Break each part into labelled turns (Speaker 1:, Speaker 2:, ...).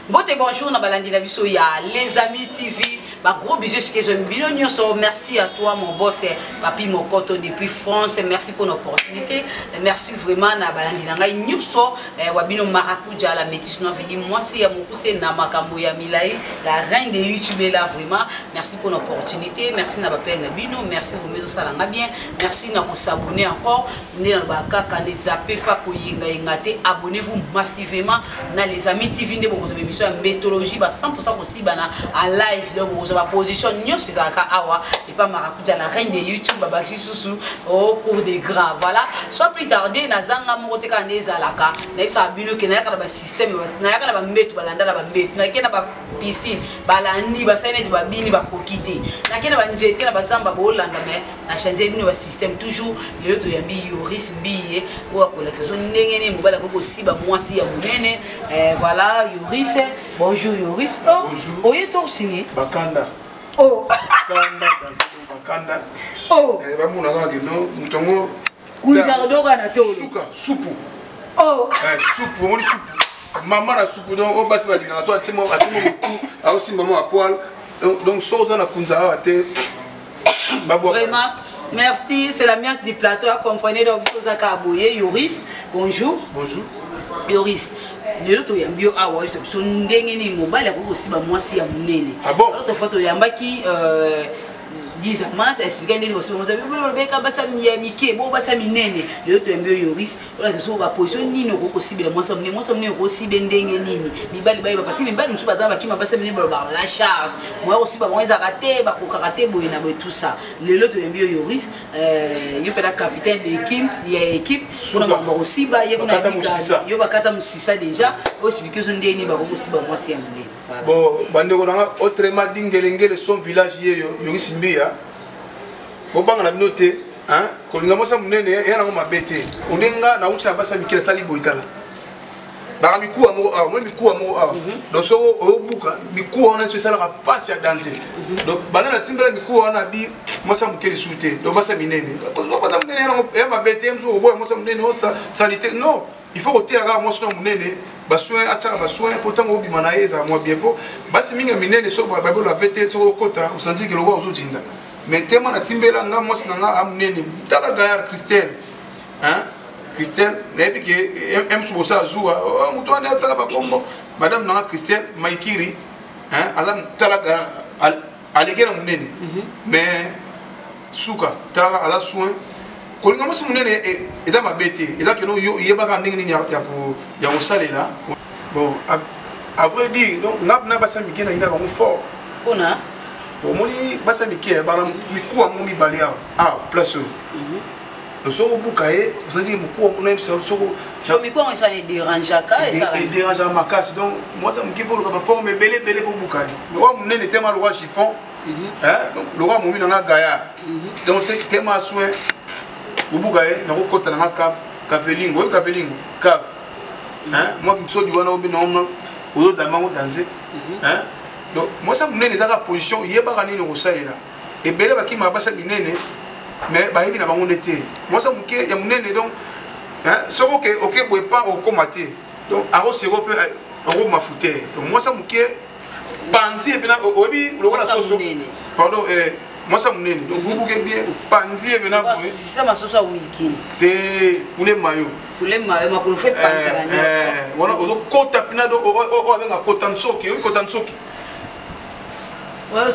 Speaker 1: Mbote, bonjour na balandi na biso ya Les Amis TV. Ba gros bisous esika ezwami bino nyonso. Merci à toi mon boss Papi Mokoto depuis France. Merci pour l'opportunité. Merci vraiment na balandi na ngai nyonso wa bino Maracuja la métisse noire veni mwasi ya mokuse na makambo ya milai, la reine de YouTube est là vraiment. Merci pour l'opportunité. Merci na bapel na bino. Merci vous mezo sala nga bien. Merci na ko s'abonner encore. Nde na ba kaka ne zappez pas ko yenga yenga te. Abonnez-vous massivement na Les Amis TV nde bokozwa émission ya méthodologie ba 100% kosibana en live. Donc bokozwa ba position nyonso ezalaka awa epa Maracuja la reine de YouTube, babakisi susu au cours des grands. Voilà, sans plus tarder, nazanga moko te kaka nde ezalaka nayebisaka bino ke nayaka na basystème, nayaka na bambeto, balanda na bambeto, nake na bapiscine, balandi basali neti babini bakoki te, nake na banzete na bazamba boolanda, mais na change bino ba système toujours. Lelo toyambi Yoris Mbiye oyo akolakisa biso ndenge nini mobali akoki kosiba mwasi ya monene. Voilà Yoris, bonjour Yoris. Oh,
Speaker 2: bonjour.
Speaker 1: Oye to osini
Speaker 2: bakanda.
Speaker 1: Oh.
Speaker 2: Bakanda, bakanda.
Speaker 1: Oh.
Speaker 2: Bamona kaka keno moto yango
Speaker 1: kunjardoka na tolo
Speaker 2: suka supu.
Speaker 1: Oh.
Speaker 2: Supu omoni supu mama na supu, donc oyo basi balingaka so atimo motu aosimba mwa poil, donc so oza na kunza awa te.
Speaker 1: Vraiment, merci. C'est l'ambiance du plateau. Accompagné de biso Zaka Aboye, Yoris. Bonjour.
Speaker 2: Bonjour.
Speaker 1: Yoris. Lelo toyambi yo awa oyebisa biso ndenge nini mobali akoki kosiba mwasi ya monene.
Speaker 2: Ah bon?
Speaker 1: L'autre fois toyambaki Dizamat expliqué ndenge bosiba mwasi olobeka basa ya mike bo basa minene. Lelo toyambi yo Yoris, olakisa biso baposition nini okoki kosibela mwasi ya monene, mwasi ya monene okosibe ndenge nini, mibali bayeba, parce que mibali mosusu baza bakima basi ya minene, balobaka la charge moya kosiba bango ezalaka te, bakokaka te boye na boye, tout ça. Lelo toyambi yo Yoris, yo mpena capitaine de équipe ya équipe mpona makambo ya kosiba ye kuna.
Speaker 2: Bakata mosisa.
Speaker 1: Yo bakata mosisa déjà, oyo expliqué biso ndenge nini bakoki kosiba mwasi ya monene. Voilà.
Speaker 2: Bon, bandeko nanga, autrement dit Ngelengele son village, ye yo Yoris Mbiya, bobanga na bino te, hein? Kolinga mwasi ya monene eya nango mabe te. Onde nga nauti na basi ya mike, nasali boye, tala baka mikuwa moko awa, moi mikuwa moko awa. Donc soko oyobuka mikuwa wana so esalaka mpasi ya danse. Donc banda natimbela mikuwa wana bi mwasi ya moke lisusu te. Donc basi ya minene, basi ya monene eya nango eya mabe te. Mosusu oboya mwasi ya monene o sali te. Non, il faut koteya kaka mwasi na monene basoin, atiaka basoin mpo ntango obima na ye ezala mwa bien, mpo basi mingi ya minene soki babolave te, soki okota osentir ke lokwa ozotinda. Mais te, mwana timbela nga mwasi na nga amonene. Tala gaillard Christelle, hein? Christelle, nayebi ke mosu bosala zuwa moto wana atala bakombo. Madame nanga Christelle Maikiri, hein? Aza tala aleki na monene, mais suka talaka aza soin. Kolinga mwasi monene eza mabe te, eza keno yo yebaka ndenge nini ya kosalela. Bon, à vrai dire, donc nga na basi ya mike na yina bango fort.
Speaker 1: Mpona?
Speaker 2: Omoni basi ya mike bana mikuwa mo mibale awa, awa place oyo. Donc soki obuka ye ozalaki mokuwa mona yebisa soko
Speaker 1: So mikuwa yango esala edérangeaka, esala
Speaker 2: edérangeaka makasi. Donc mwasi ya moke fo oluka baforme ebele ebele mpo obuka ye. Mais oyo monene tema lokwa chiffon, hein, donc lokwa momi nanga gaillard, donc tema soin obuka ye nakokota nanga cave, cavelingo oyo, cavelingo cave, hein, mwa kinsodi wana obina ozodamba ngo danse, hein. Donc mwasi ya monene ezaka position, yebaka nini okosalela. Ebele bakimaka basi ya minene mais bayebi na bango nde te. Mwasi ya moke ya monene, donc hein, soki oke boye pa okóma te, donc akoseko mpe okoma fute. Donc mwasi ya moke panzi epena oyebi lokola
Speaker 1: Mwasi ya
Speaker 2: soso.
Speaker 1: monene.
Speaker 2: Pardon, mwasi ya monene, donc obuke bien panzi epena boye.
Speaker 1: Système ya soso ya wiki.
Speaker 2: Te, poulet mayo.
Speaker 1: Kulema yo makolo fo epanzana nyonso.
Speaker 2: Wana ozokota mpena do oyo abenga kota nsoki, oyebi kota nsoki?
Speaker 1: Wana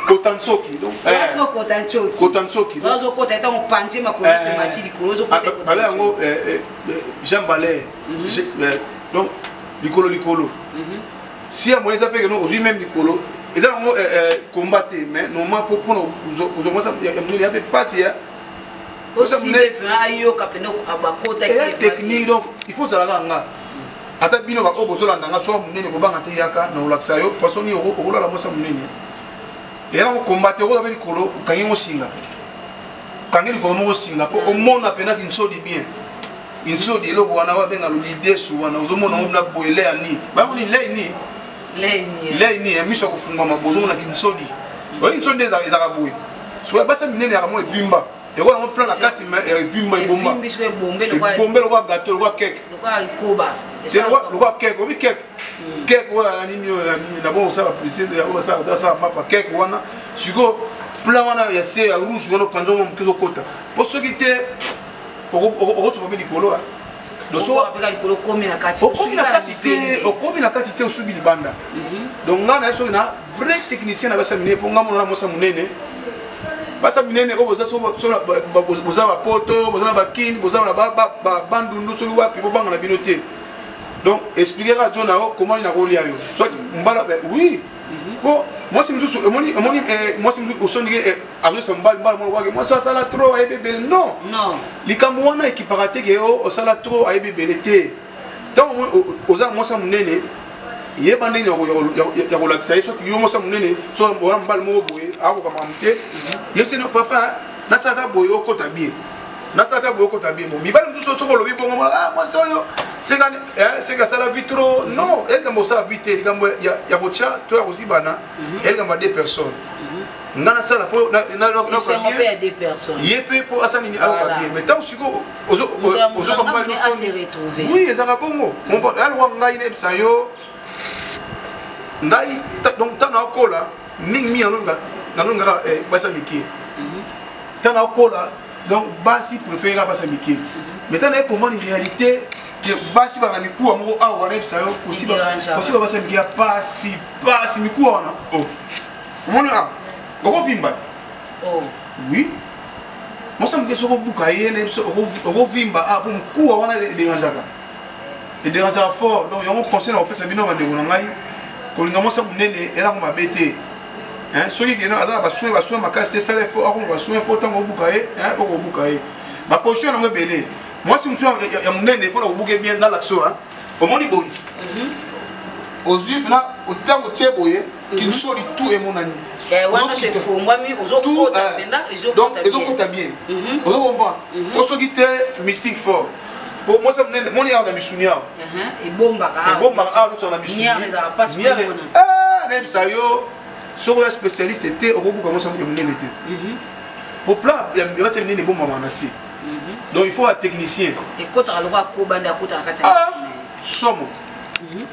Speaker 2: Kota nsoki, donc
Speaker 1: ozokota ncoki.
Speaker 2: Kota nsoki.
Speaker 1: Wana ozokota ntango panzi makolo nyonso emati likolo, ozokota.
Speaker 2: Bala yango Jean Balais, donc likolo likolo si ya moyen eza mpe keno ozwi même likolo eza yango combat te. Mais normal mpona kozwa mwasi ya monene ya mpe pasi ya
Speaker 1: osibe ayoka pene bakota.
Speaker 2: Eya technique, donc il faut ozalaka nga ata bino baoyo bozolanda nga, soka monene kobanga te, yaka na kolakisa yo façon nini okolala mwasi ya monene. Eya nango combat te, okozwa mpe likolo, okangi ngo singa, okangi likolo moko singa mpo omona mpena kinsodi bien. Insodi eloko wana babenga lolidesu wana, ozomona ngo na boye lea ni bayamoni lei ni lei ni miso ya kofungwama, bozomona kinsodi. Oyo insodi nde ezalaka boye. Soki basi minene yaka mo evimba. Ekola ngo plan na kati mais evimba ebomba.
Speaker 1: Evimbi soki ebombe lokola
Speaker 2: ebombe lokola gâteau, lokola cake.
Speaker 1: Lokola ekoba.
Speaker 2: C'est lokola cake, obi cake. Cake oyo ya nini oyo ya nini na bongo osala publicité ya oyo basala basala mapa cake wana. Sikoyo plan wana ya se ya rouge wana opanza ngo moke ezokota. Po soki te okosopa mpe likolo ah. Donc soki
Speaker 1: Okoka likolo okomi na kati.
Speaker 2: Okomi na kati te, okomi na kati te osubi libanda. Donc nga na soki na vrai technicien na basa minene po nga mona mosa munene. Basa minene oyo boza so so boza ba poto, boza na ba kin, boza na ba ba bandundu soki wapi bo banga na bino te. Donc expliquer ka John nao comment na kolia yo. Soit mbala oui. Po mwasi mosusu omoni omoni mwasi mosusu osondike azoyesa mobali mbala moko kwake mwasi asala trop ayebi ebele non.
Speaker 1: Non.
Speaker 2: Likambo wana ekipaka te ke osala trop ayebi ebele te. Ntango oza mwasi ya monene yeba ndenge ya kolakisa ye soki yo mwasi ya monene so wana mobali moko boye akoka makambo te ye seno papa nasalaka boye okota bien nasalaka boye okota bien bo mibali mosusu soki olobi bongo ah mwasi oyo seka asala vie trop non elikambo osala vie te likambo ya kotya to ya kozibana elikambo ya deux personnes nga nasala po ye mpe po asala nini ayoka bien mais ntango sikoyo ozoka mobali oui ezalaka bongo alokwa ngai nayebisa yo ngai donc ntango nakola mingi mingi nalongaka basi ya mike ntango nakola donc basi préféré kaka basi ya mike mais ntango naye comprendre réalité ke basi baka na mikuwa moko awa nayebisa yo kosiba basi ya mike ya pasi pasi mikuwa wana omoni awa okovimba. Oui, mwasi moke soki obuka ye na biso okovimba ah po mokuwa wana ederangeaka ederangeaka fort. Donc yango conseil na kopesa bino bandeko na ngai, kolinga mwasi monene elango mabe te. Soki keno aza na basoin basoin makasi te, sala effort akoma basoin mpo ntango obuka ye okobuka ye baposition yango ebele. Mwasi mosusu ya monene mpona kobuka ye bien nalakisa oyo omoni boye ozwi mpena ntango otie boye kinsoli tout emonani. Donc ezokota bien, ozo comprendre po soki te mystique fort po mwasi monene moni awa na misuni awa
Speaker 1: ebombaka
Speaker 2: ebombaka awa nyonso na misuni nayebisa yo soki oya spécialiste te okobuka mwasi ya monene te po plan ya basi ya minene ebombamaka na se. Donc il faut un technicien.
Speaker 1: Ekotaka lokola koba nde akota na kati ya
Speaker 2: somo.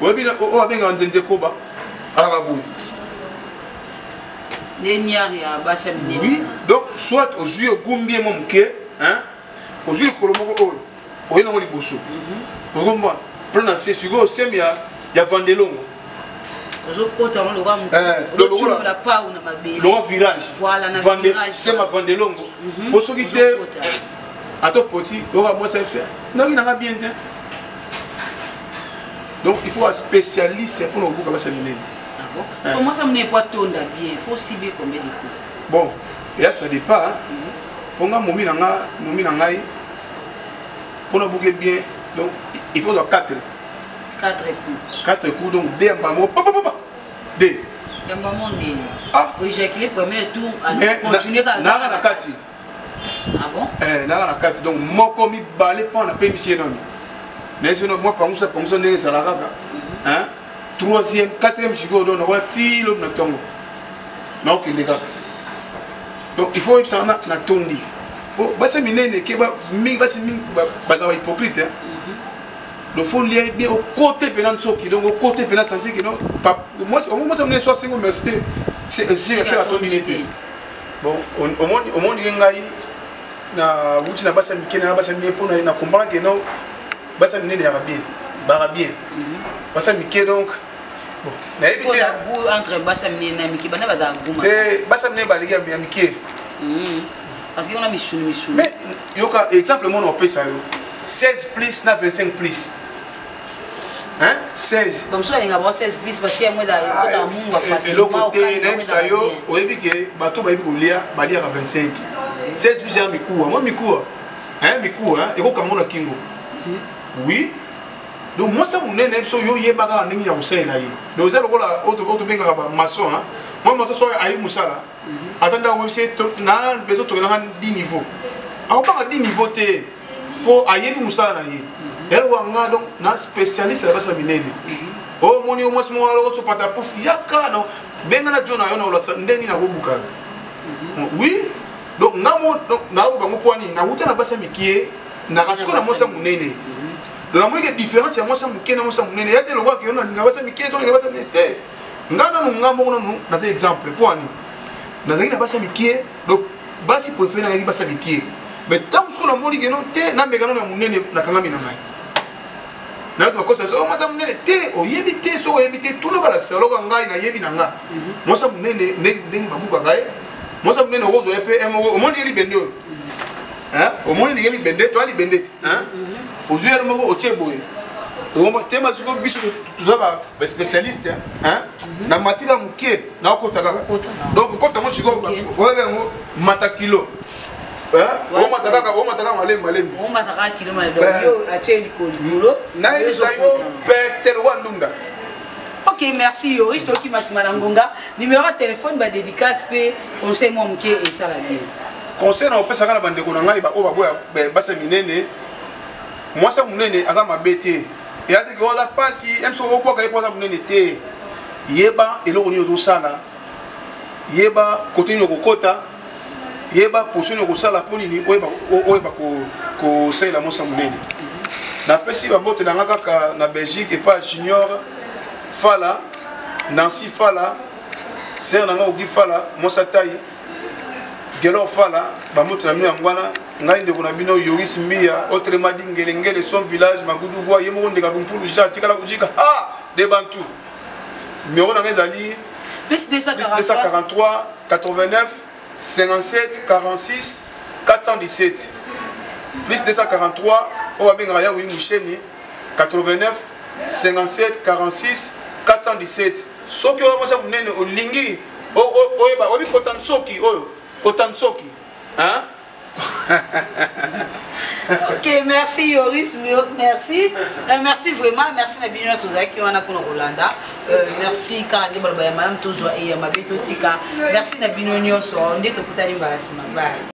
Speaker 2: Oyebi oyo abengaka nzenze koba alaka boye
Speaker 1: nde niare ya basi ya minene.
Speaker 2: Oui, donc soit ozwi ogumbi ye mwa moke, ozwi likolo moko oyo oye nango liboso, okomba plan na se sikoyo seme ya vandelongo.
Speaker 1: Ozokota yango lokola pau na mabele.
Speaker 2: Lokola virage.
Speaker 1: Voilà, na virage.
Speaker 2: Seme ya vandelongo po soki te ata poti oyoka mwasi fc noki nanga bien te. Donc il faut un spécialiste mpona kobuka basi ya minene.
Speaker 1: Comment ça monene po atonda bien, faut cibler combien de coups?
Speaker 2: Bon, eya ça dépend mpo nga momi na nga momi na ngai mpona buke bien, donc il faut 4
Speaker 1: 4 coups.
Speaker 2: 4 coups, donc deux ya mbala moko papapapa deux.
Speaker 1: Ya mbala moko ndeni? Ah, oéjacule premier tour, continue.
Speaker 2: Naka na kati.
Speaker 1: Ah bon?
Speaker 2: Naka na kati, donc moko mibale mpo napemisi ye nano nayesi no mwa pangusa pangusa ndenge ezala kaka troisième quatrième sikoyo donc nakoya ti lobi na ntongo naokende kaka. Donc il faut oyebisaka na tondi po basi minene ke mingi basi mingi bazala bahypocrite. Donc faut lia bien okote mpena nsoki, donc okote mpena sentir ke non mwasi monene so asengo merci te seka atondi ne te. Bon, omoni ke ngai na wuti na basi ya mike na basi ya minene mpona na comprendre ke non basi ya minene yaka bien baka bien basi ya mike. Donc bon, nayebi te.
Speaker 1: Entre basi ya minene na mike banda bazala
Speaker 2: goût te basi ya minene baleki ya mike.
Speaker 1: Parce que wana misuni misuni.
Speaker 2: Mais yoka exemple mona opesa yo 16 plus na 25 plus, hein, 16.
Speaker 1: Bamosusu balinga bango 16 plus parce que yango ezalaka mungwa.
Speaker 2: Eloko te nayebisa yo, oyebi ke bato bayebi kolia baliaka 25, 16 plus ya mikuwa mwa mikuwa, mikuwa ekokango na kingo. Oui, donc mwasi ya monene biso yo oyeba kaka ndenge ya kosalela ye. Donc eza lokola oyo tobengaka bamaçon, mwa maçon so ayebi mosala ata ndako oyebisi ye na besoin tokelanga 10 niveau, akobanga 10 niveau te mpo ayebi mosala na ye. Eloko nga donc na spécialiste na basi ya minene oyo omoni yo mwasi moko aloko sopata pouf yaka na benga na jo na yo na kolakisa ndenge nini akobuka yo. Oui. Donc nga mo naoloba bango mpo nini nauta na basi ya mikie, nakasuka na mwasi ya monene. Donc namoni ke différence ya mwasi ya moke na mwasi ya monene ya te. Lokola ke yo nalinga basi ya mikie to nalinga basi ya minene te, nga nanu, nga moko nanu naza exemple. Mpo nini nazalaki na basi ya mikie? Donc basi préféré nazalaki basi ya mikie, mais ntango mosuku namoni ke no te, nameka nano ya monene, nakangami na ngai. Nayoki bakosa o mwasi ya monene te, oyebi te. Soki oyebi te, tuna balakisa. Loka ngai nayebi na nga mwasi ya monene ndenge babukaka ye. Mwasi ya monene okozwa ye mpe moko, omoni ye libende oyo, omoni ndenge libende to libende te, ozwi ye moko, otie boye tema. Sikoyo biso toza baspécialiste na matika moke, naokota kaka. Donc okota yango sikoyo, oyebi yango mata kilo, omata kaka, omata kaka malembe malembe.
Speaker 1: Omataka kilo malembe, atie likolo likolo.
Speaker 2: Nayebisa yo pete lokwa ndunda.
Speaker 1: Ok, merci Yoris. Tokima nsima na ngonga. Numéro ya téléphone, badédicace mpe conseil mwa moke esala bien.
Speaker 2: Conseil na opesaka na bandeko na ngai oyo baboya basi ya minene: mwasi ya monene aza mabe te. Eya te ke oza pasi mso obwaka ye mpo aza monene te. Yeba eloko nini ozosala, yeba kote nini okokota, yeba position nini okosala. Mpo nini? Oyeba kosalela mwasi ya monene. Napesi bambote na nga kaka na Belgique epa Junior Fala, Nancy Fala, sere na nga Ogi Fala, mwasi atai Gelor Fala. Bambote na bino yango wana. Ngai ndeko na bino Yoris Mbiya, autrement dit Ngelengele, son village Magudugwa, ye moko ndeka kumpulu ja atikala kujika ha de bantu. Numéro na ngai ezali
Speaker 1: plus
Speaker 2: 243 89 57 46 417, plus 243 oyo babengaka ya Wili Musheni, 89 57 46 417. Soki oyo mwasi monene olingi oyeba, oyebi kota nsoki oyo, kota nsoki, hein?
Speaker 1: Ok, merci Yoris, merci, merci vraiment, merci na bino nyonso ozalaki wana mpona kolanda. Merci kaka nde baloba ya malamu tozwa, eya mabe totika. Merci na bino nyonso, nde tokutani mbala nsima. Bye.